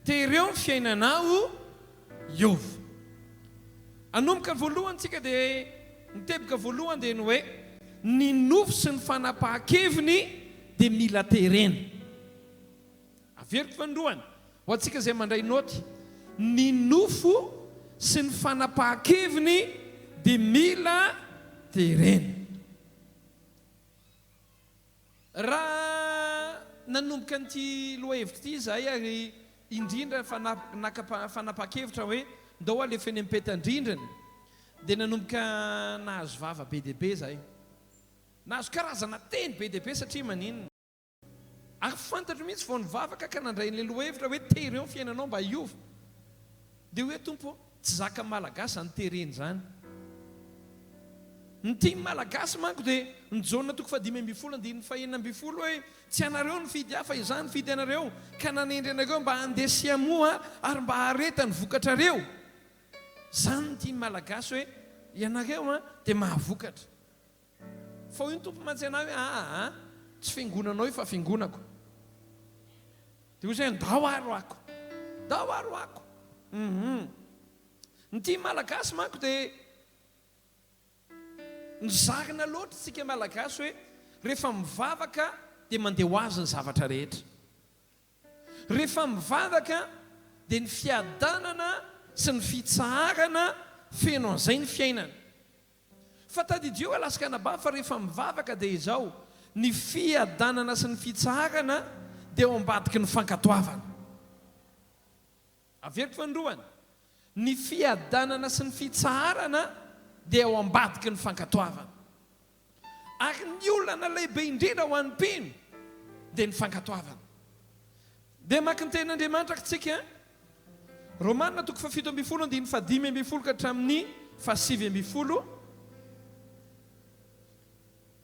Tereo ny fiainanao hiova. Hanomboka voalohany tsika dia ny teboka voalohany dia ny hoe ny nofo sy ny fanapahan-keviny dia mila terena. Averiko fanindroany, ho antsika izay mandray naoty, ny nofo sy ny fanapahan-keviny dia mila terena. Raha nanomboka an'ity lohahevitra ity izahay ary indrindra fa naka fanapahan-kevitra hoe ndao alefa eny amin'ny petan-drindrina dia nanomboka nahazo vava be dia be izahay. Nahazo karazana teny be dia be satria maninona? Ary fantatro mihitsy vao nivavaka ka nandray an'ilay lohahevitra hoe tereo ny fiainanao mba hiova. Dia hoe Tompo ô, tsy zakan'ny Malagasy izany terena izany. Ny tian'ny Malagasy manko dia ny Jaona toko fahadimy ambin'ny folo andininy fahenina ambin'ny folo hoe tsy anareo nifidy ahy fa izaho nifidy anareo ka nanendry anareo mba handeha sy hamoa ary mba hahareta ny vokatrareo. Izany ny tian'ny Malagasy hoe ianareo an dia mahavokatra. Fa hoy ny Tompo mantsy anah hoe aa tsy fiangonanao io fa fiangonako. Dia hoy izy hoe ndao ary hoako. Ndao ary hoako. Hum. Ny tian'ny Malagasy manko dia nozarina loatra isika Malagasy hoe rehefa mivavaka dia mandeha ho azy ny zavatra rehetra. Rehefa mivavaka dia ny fiadanana sy ny fitsaharana feno an'izay ny fiainana. Fa tadidio Alaska anabavy fa rehefa mivavaka dia izao, ny fiadanana sy ny fitsaharana dia ao ambadiky ny fankatoavana. Averiko fanindroany, ny fiadanana sy ny fitsaharana dia ao ambadiky ny fankatoavana. Ary ny olana lehibe indrindra ho an'ny mpino dia ny fankatoavana. Dia maka ny tenin'Andriamanitra tsika, Romana toko fahafito ambin'ny folo andininy fahadimy ambin'ny folo ka hatramin'ny fahasivy ambin'ny folo,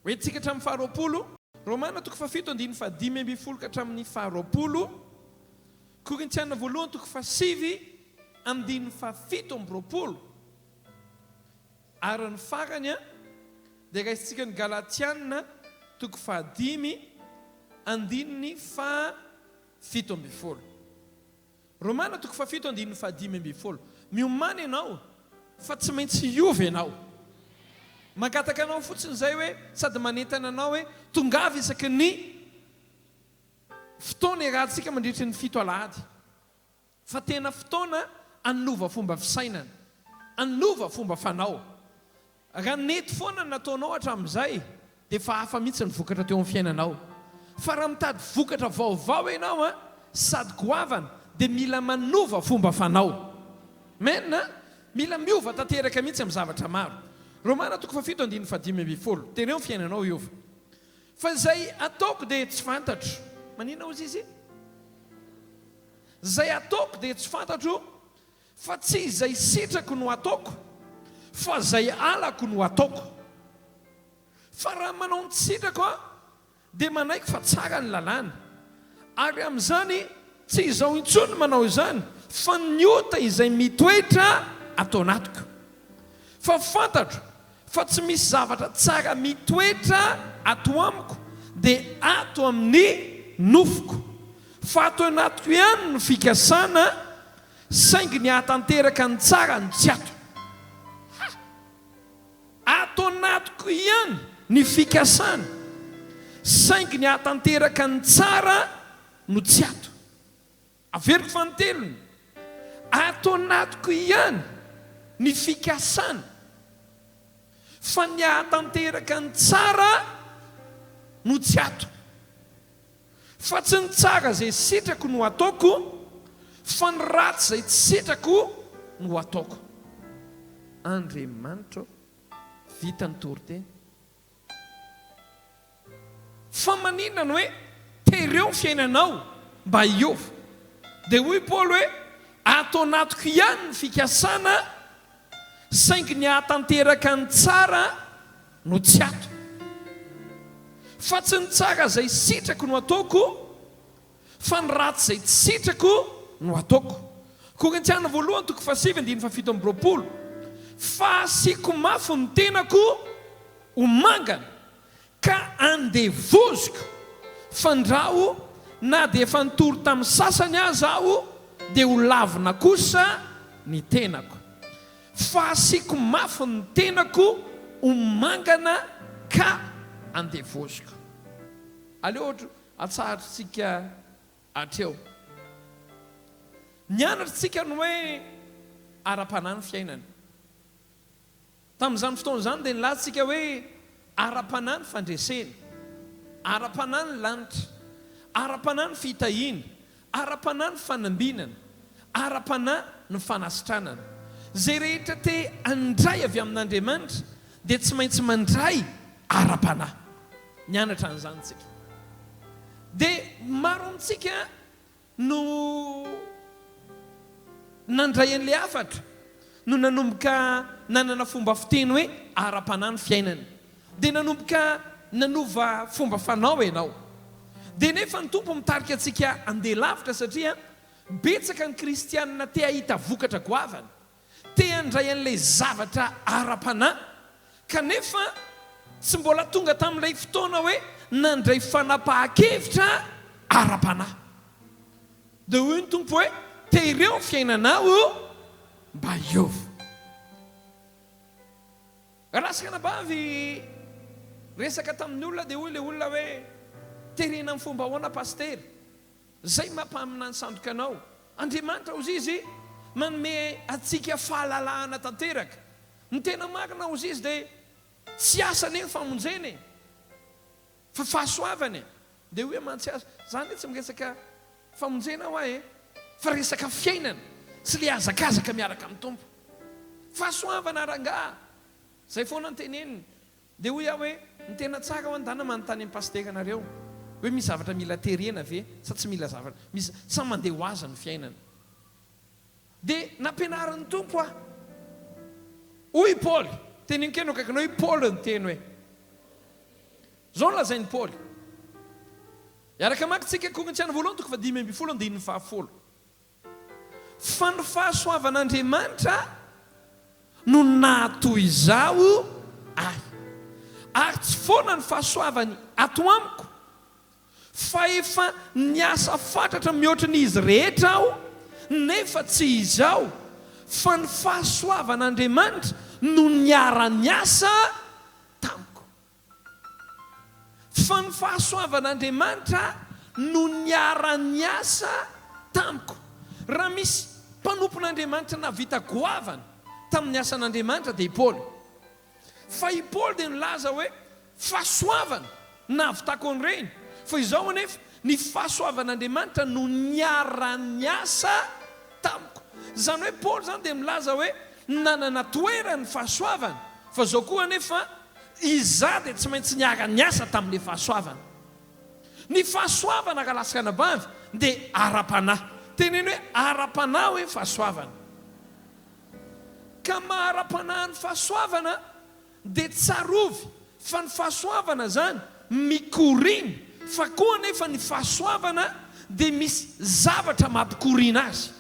hoentintsika hatramin'ny faharoapolo. Romana toko fahafito andininy fahadimy ambin'ny folo ka hatramin'ny faharoapolo, Korintiana voalohany toko fahasivy andininy fahafito amby roapolo. Ary ny farany dia raisintsika ny Galatiana toko fahadimy andininy faha-17. Romana toko fahafito andininy fahadimy ambin'ny folo. Miomàna ianao fa tsy maintsy hiova ianao. Mangataka anao fotsiny izay hoe sady manentana anao hoe tongava isaky ny fotoana iarahantsika mandritry ny fito alahady. Fa tena fotoana hanova fomba fisainana, hanova fomba fanao. Raha nety foana ny nataonao hatramin'izay dia efa hafa mihitsy ny vokatra teo amin'ny fiainanao. Fa raha mitady vokatra vaovao ianao an, sady goavana dia mila manova fomba fanao. Amen a! Mila miova tanteraka mihitsy amin'ny zavatra maro. Romana toko fahafito andininy fahadimy ambin'ny folo. Tereo ny fiainanao hiova. Fa izay ataoko dia tsy fantatro. Maninona hozy izy? Izay ataoko dia tsy fantatro fa tsy izay sitrako no ataoko fa izay halako no ataoko. Fa raha manao ny tsy sitrako aho dia manaiky fa tsara ny lalàna. Ary amin'izany tsy izaho intsony no manao izany fa ny ota izay mitoetra ato anatiko. Fa fantatro fa tsy misy zavatra tsara mitoetra ato amiko dia ato amin'ny nofoko. Fa ato anatiko ihany no fikasana saingy ny hahatanteraka ny tsara no tsy ato. Ha! Ato anatiko ihany ny fikasana saingy ny hahatanteraka ny tsara no tsy ato. Averiko fanintelony, ato anatiko ihany ny fikasana fa ny hahatanteraka ny tsara no tsy ato. Fa tsy ny tsara izay sitrako no ataoko, fa ny ratsy izay tsy sitrako no ataoko. Andriamanitra ô, vita ny toriteny. Fa maninona no hoe tereo ny fiainanao mba hiova? Dia hoy Paoly hoe, Ato anatiko ihany ny fikasana, saingy ny hahatanteraka ny tsara no tsy ato. Fa tsy ny tsara izay sitrako no ataoko, fa ny ratsy izay tsy sitrako no ataoko. Korintiana voalohany toko fahasivy andininy fahafito amby roapolo, Fa asiako mafy ny tenako ho mangana, ka andevoziko, fandrao na dia efa nitory tamin'ny sasany aza aho, dia ho lavina kosa ny tenako. Fa asiako mafy ny tenako ho mangana ka andevoziko. Aleo atsahatritsika hatreo. Nianatra tsika ny hoe ara-panahy ny fiainana. Tamin'izany fotoana izany dia nilaza isika hoe ara-panahy ny fandresena, ara-panahy ny lanitra, ara-panahy ny fitahiana, ara-panahy ny fanambinana, ara-panahy ny fanasitranana. Izay rehetra te handray avy amin'Andriamanitra dia tsy maintsy mandray ara-panahy. Nianatra an'izany isika. Dia maro amintsika no nandray an'ilay hafatra, no nanomboka nanana fomba fiteny hoe ara-panahy ny fiainana. Dia nanomboka nanova fomba fanao ianao. Dia nefa ny Tompo mitarika antsika handeha lavitra satria betsaka ny kristianina te hahita vokatra goavana. Te handray an'ilay zavatra ara-panahy, kanefa tsy mbola tonga tamin'ilay fotoana hoe nandray fanapahan-kevitra ara-panahy. Dia hoy ny Tompo hoe, Tereo ny fiainanao mba hiova. Rahalahy sy anabavy, resaka tamin'ny olona dia hoy ilay olona hoe, Terena amin'ny fomba ahoana Pasitera? Zay maha mpaminany sandoka anao. Andriamanitra ozizy manome antsika fahalalahana tanteraka. Ny tena marina ozizy dia tsy asa anie ny famonjena e! Fa fahasoavana e! Dia hoy mantsy aza, za anie tsy miresaka famonjena hoa e! Fa resaka fiainana sy le hazakazaka miaraka amin'ny Tompo. Fahasoavana rangaha! Zay foana no teneniny. Dia hoy aho hoe, ny tena tsara ho'a ndana manontany an'i Pasitera nareo hoe misy zavatra mila terena ve sa tsy mila zavatra, misy, sa mandeha ho azy ny fiainana. Dia nampianarin'ny Tompo aho. Hoy i Paoly, teneno kely eo akaikinao hoe Paoly niteny hoe. Izao no lazain'i Paoly. Hiaraka hamaky tsika Korintiana voalohany toko faha-15 andininy fahafolo. Fa ny fahasoavan'Andriamanitra no nahatoy izaho ahy. Ary tsy foana ny fahasoavany ato amiko, fa efa niasa fatratra mihoatra ny izy rehetra aho, nefa tsy izaho, fa ny fahasoavan'Andriamanitra no niara-niasa tamiko. Fa ny fahasoavan'Andriamanitra no niara-niasa tamiko. Raha misy mpanompon'Andriamanitra nahavita goavana tamin'ny asan'Andriamanitra dia i Paoly. Fa i Paoly dia nilaza hoe, Fahasoavana nahavitako an'ireny. Fa izao anefa, ny fahasoavan'Andriamanitra no niara-niasa tamiko. Izany hoe Paoly izany dia milaza hoe nanana toerany ny fahasoavana, fa izao koa anefa, Izaho dia tsy maintsy niara-niasa tamin'ilay fahasoavana. Ny fahasoavana rahalahy sy ranabavy dia ara-panahy. Teneno hoe ara-panahy hoe fahasoavana. Ka maha ara-panahy ny fahasoavana dia tsarovy fa ny fahasoavana izany mikoriana fa koa anefa ny fahasoavana dia misy zavatra mampikoriana azy.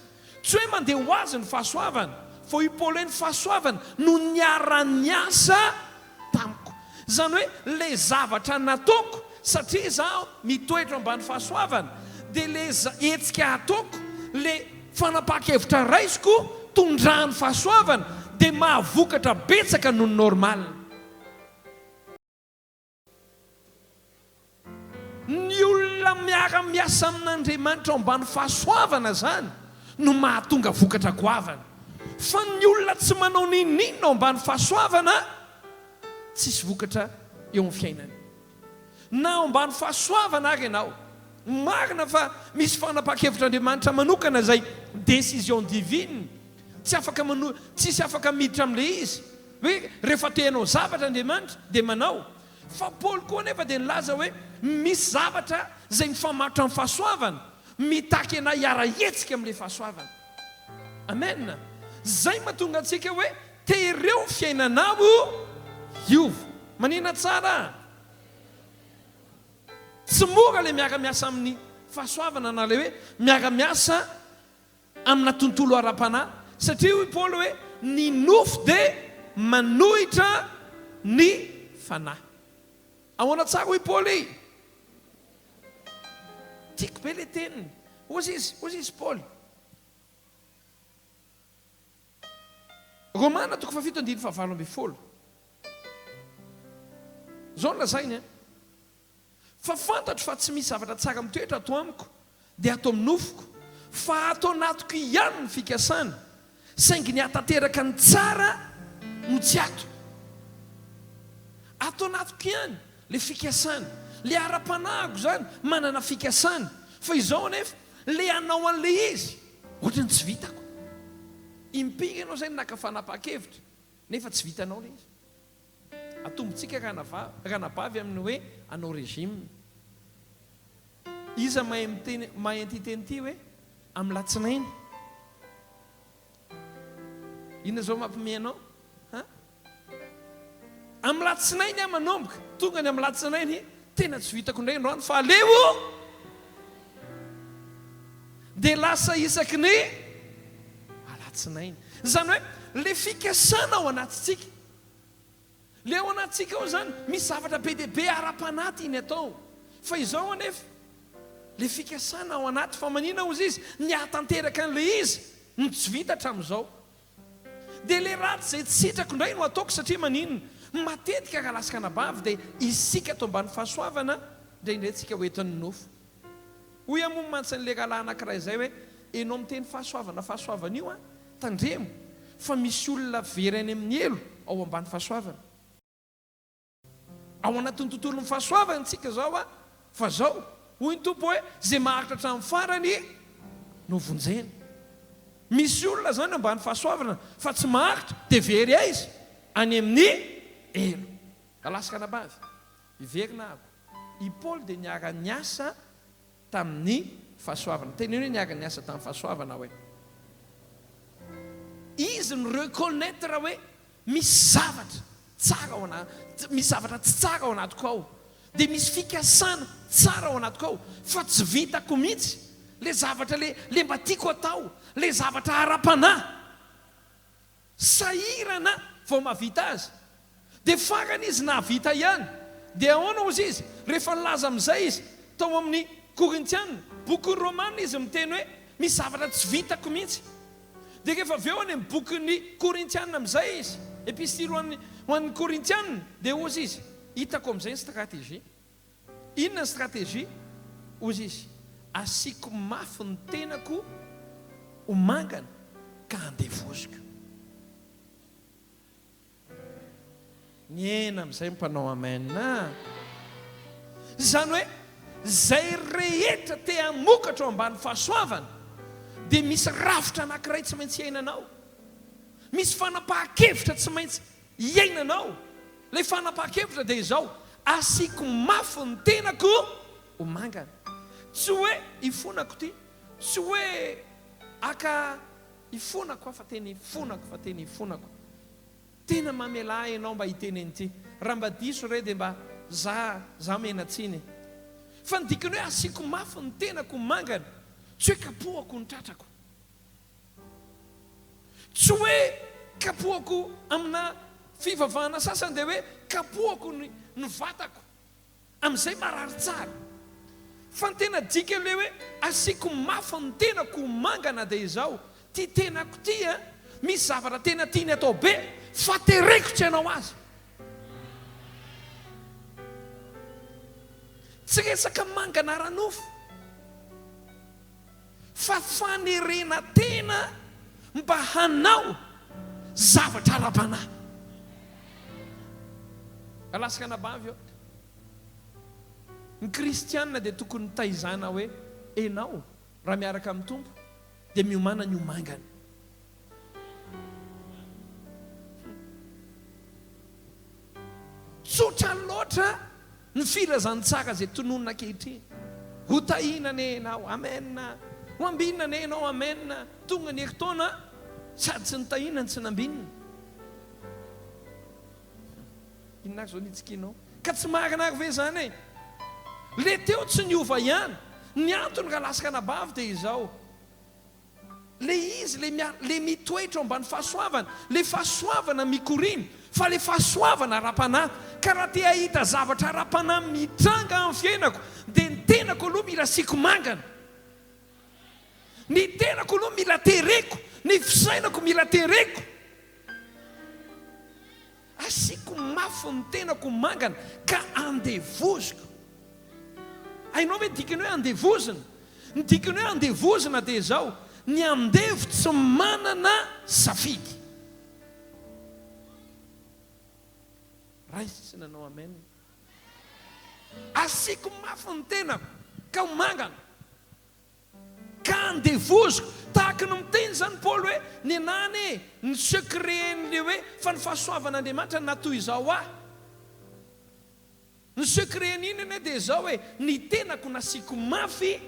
Tsy hoe mandeha ho azy ny fahasoavana, fa hoy Paoly hoe ny fahasoavana no niara-niasa tamiko. Izany hoe ilay zavatra nataoko, satria izaho mitoetra ambany fahasoavana, dia ilay hetsika ataoko, ilay fanapahan-kevitra raisiko, tondrahan'ny fahasoavana, dia mahavokatra betsaka noho ny normal. Ny olona miara-miasa amin'Andriamanitra ao ambany fahasoavana izany no mahatonga vokatra goavana. Fa ny olona tsy manao n'inon'inona ao ambany fahasoavana, tsisy vokatra eo amin'ny fiainany. Na ao ambany fahasoavana ary ianao, marina fa misy fanapahan-kevitr'Andriamanitra manokana izay décision divine, tsy afaka mano, tsisy afaka miditra amin'ilay izy, hoe rehefa te hanao zavatra Andriamanitra dia manao. Fa Paoly koa anefa dia nilaza hoe misy zavatra izay mifamatotra amin'ny fahasoavana, mitaky anay hiara-hihetsika amin'ilay fahasoavana. Amen! Izay mahatonga antsika hoe tereo ny fiainanao hiova. Manina tsara? Tsy mora ilay miara-miasa amin'ny fahasoavana na ilay hoe miara-miasa amina tontolo ara-panahy, satria hoy Paoly hoe ny nofo dia manohitra ny fanahy. Ahoana tsara hoy Paoly? Tiako be ilay teniny. Hozy izy, hozy izy Paoly. Romana toko fahafito andininy fahavalo ambin'ny folo. Izao no lazainy an. Fa fantatro fa tsy misy zavatra tsara mitoetra ato amiko, dia ato amin'ny nofoko, fa ato anatiko ihany ny fikasana, saingy ny hahatanteraka ny tsara no tsy ato. Ato anatiko ihany ilay fikasana, ilay ara-panahiko izany manana fikasana, fa izao anefa, ilay hanao an'ilay izy, ohatran'ny tsy vitako. Impiry ianao izay no naka fanapahan-kevitra, nefa tsy vitanao ilay izy? Atombontsika ranabavy amin'ny hoe hanao régime. Iza mahay miteny mahay an'ity teny ity hoe amin'ny latsinainy? Inona izao mampime anao? Ha? Amin'ny latsinainy aho manomboka. Tonga ny amin'ny latsinainy, tena tsy vitako indray androany fa aleo dia lasa isaky ny alatsinainy. Izany hoe ilay fikasana ao anatintsika. Le ao anatintsika ao izany misy zavatra be dia be ara-panahy tiany atao. Fa izao anefa, le fikasana ao anaty fa manina hozy izy, ny hahatanteraka an'ilay izy no tsy vita hatramin'izao. Dia le ratsy izay tsy sitrako indray no ataoko satria maninona? Matetika rahalahy sy ranabavy dia isika ato ambany fahasoavana indraindray tsika ho entin'ny nofo. Hoy aho moa mantsy an'ilay rahalahy anankiray izay hoe, enao miteny fahasoavana fahasoavana io an, tandremo fa misy olona very any amin'ny helo ao ambany fahasoavana. Ao anatin'ny tontolon'ny fahasoavana tsika izao an, fa zao, hoy ny Tompo hoe, izay maharitra hatramin'ny farany no vonjena. Misy olona izany ambany fahasoavana fa tsy maharitra dia very aiza? Any amin'ny helo. Rahalahy sy ranabavy, hiverina aho. I Paoly dia niara-niasa tamin'ny fahasoavana. Teneno hoe niara-niasa tamin'ny fahasoavana aho e. Izy ni-reconnaître hoe misy zavatra tsara ao anaty, misy zavatra tsy tsara ao anatiko ao. Dia misy fikasana tsara ao anatiko ao fa tsy vitako mihitsy ilay zavatra ilay mba tiako atao, ilay zavatra ara-panahy. Sahirana vao mahavita azy. Dia farany izy nahavita ihany. Dia ahoana hozy izy? Rehefa nilaza amin'izay izy tao amin'ny Korintiana, bokin'ny Romana izy miteny hoe misy zavatra tsy vitako mihitsy. Dia rehefa avy eo any amin'ny bokin'ny Korintiana amin'izay izy, epistily ho an'ny ho an'ny Korintiana, dia hozy izy, hitako amin'izay ny stratégie. Inona ny stratégie? Hozy izy, asiako mafy ny tenako ho mangana ka andevoziko. Nihena amin'izay ny mpanao amen. Izany hoe izay rehetra te hamokatra ao ambany fahasoavana dia misy rafitra anankiray tsy maintsy iainanao. Misy fanapahan-kevitra tsy maintsy iainanao. Ilay fanapahan-kevitra dia izao, asiako mafy ny tenako ho mangana. Tsy hoe ifonako ity, tsy hoe haka ifonako aho fa tena ifonako fa tena ifonako. Tena mamelà ahy ianao mba hiteny an'ity. Raha mba diso re dia mba za, za mena tsiny e. Fa ny dikany hoe asiako mafy ny tenako ho mangana, tsy hoe kapohako ny tratrako. Tsy hoe kapohako amina fivavahana sasany dia hoe kapohako ny ny vatako amin'izay marary tsara. Fa ny tena dikan'ilay hoe asiako mafy ny tenako ho mangana dia izao, ity tenako ity an, misy zavatra tena tiany atao be fa tereko tsy hanao azy. Tsy resaka mangana ara-nofo. Fa fanerena tena mba hanao zavatra ara-panahy. Rahalahy sy ranabavy ô, ny kristiana dia tokony taizana hoe enao raha miaraka amin'ny Tompo dia miomàna ny ho mangana. Tsotra loatra ny filazantsara izay tononina ankehitriny. Ho tahiana anie ianao. Amen. Ho ambinina anie ianao. Amen. Tonga ny herintaona sady tsy nitahiana no tsy nambinina. Inona ary izao ny hitsikianao? Ka tsy marina ary ve izany e? Le teo tsy niova ihany. Ny antony rahalahy sy ranabavy dia izao. Le izy le miara le mitoetra ao ambany fahasoavana, le fahasoavana mikoriana, fa le fahasoavana ara-panahy. Ka raha te hahita zavatra ara-panahy mitranga amin'ny fiainako dia ny tenako aloha mila asiako mangana. Ny tenako aloha mila tereko, ny fisainako mila tereko. Asiako mafy ny tenako ho mangana ka andevoziko. Hainao ve ny dikany hoe andevozina? Ny dikany hoe andevozina dia izao, ny andevo tsy manana safidy. Raisina anao amen. Asiako mafy ny tenako ka ho mangana. Ka andevoziko. Tahaky ny miteny izany Paoly hoe, nenaha anie ny secret-n'le hoe fa ny fahasoavan'Andriamanitra no nahatoy izao ahy. Ny secret-n'iny anie dia izao hoe, ny tenako nasiako mafy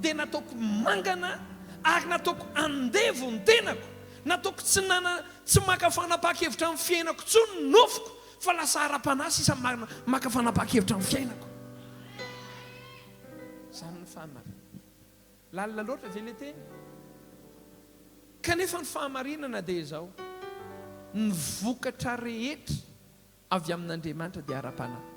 dia nataoko mangana ary nataoko andevo ny tenako, nataoko tsy nana tsy maka fanapahan-kevitra amin'ny fiainako intsony ny nofoko fa lasa ara-panahy sisa maka fanapahan-kevitra amin'ny fiainako. Izany ny fahamarinana. Lalina loatra ve ilay teny? Kanefa ny fahamarinana dia izao, ny vokatra rehetra avy amin'Andriamanitra dia ara-panahy.